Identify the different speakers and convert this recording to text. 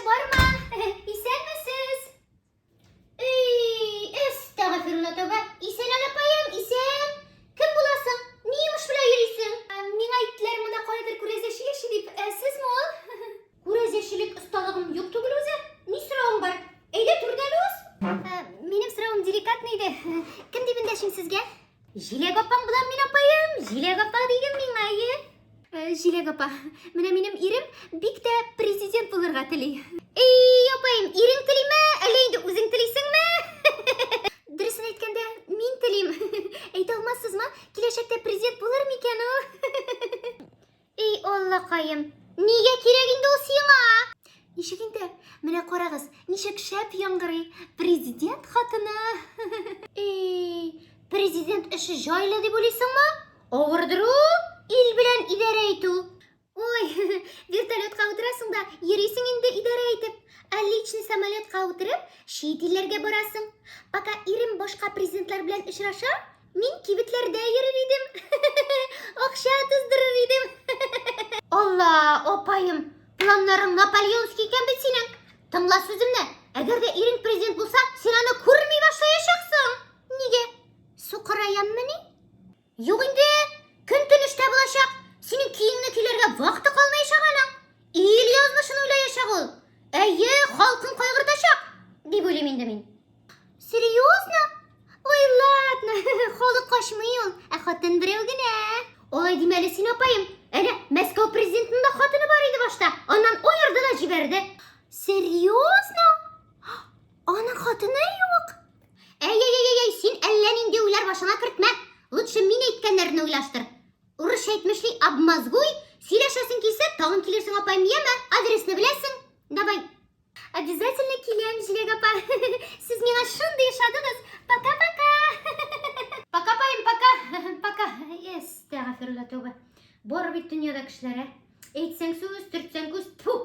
Speaker 1: кеше бармы? Исәнмесез? Эй, әстәгъфирулла тәүбә. Исән әле апаем, исән. Кем буласың? Ни йомыш белән йөрисең? Миңа әйттеләр, монда каядыр күрәзәче яши дип. Ә сезме ул? Күрәзәчелек осталыгым юк түгел үзе. Ни соравың бар? Әйдә түрдән әле уз. Минем соравым деликатный иде. Кем дип эндәшим сезгә? Җиләк апаң булам мин, апаем. Җиләк апа диген миңа, әйе. Э, Җиләк апа, менә минем ирем бик тә президент булырга тели. Эй, апаем, ирең телиме, әллә инде үзең телисеңме? Дөресен әйткәндә, мин телим. Әйтә алмассызмы, киләчәктә президент булыр микән ул? Эй, Аллакаем, нигә кирәк инде ул сиңа? Ничек инде? Менә карагыз, ничек шәп яңгырый. Президент хатыны. Эй, президент эше җайлы дип уйлыйсыңмы? Авырдыр ул, ил белән идарә итү. Ой, вертолетка утырасың да, йөрисең инде идарә итеп. Ә личный самолетка утырып, чит илләргә барасың. Пока ирем башка президентлар белән очраша, мин кибетләрдә йөрер идем. Акча туздырыр идем. Алла, апаем, планнарың наполеонский икән бит синең. Тыңла сүземне. Әгәр дә ирең президент булса, син аны күрми башлаячаксың. Нигә? Сукыраяммыни? Юк инде, көн-төн эштә булачак. Синең киеңне көйләргә вакыты калмаячак аның. Ил язмышын уйлаячак ул. Әйе, халкын кайгыртачак, дип уйлыйм инде мин. Серьезно? Ой, ладно, халык качмый ул, ә хатын берәү генә. Алай димә әле син, апаем. Әнә, Мәскәү президентының да хатыны бар иде башта. Аннан аерды да җибәрде. Серьезно? Аның хатыны юк. Әй-әй-әй-әй, син әллә нинди уйлар башыңа кертмә. Лучше мин әйткәннәрне уйлаштыр. Урысча әйтмешли, обмозгуй. Сөйләшәсең килсә, тагын килерсең, апаем, яме? Адресны беләсең. Давай. Обязательно киләм, Җиләк апа. Сез миңа шундый ошадыгыз. Пока-пока. Пока, апаем, пока. Пока. Әстәгъфирулла, тәүбә. Бар бит дөньяда кешеләр, ә. Әйтсәң сүз, төртсәң күз. Тфу.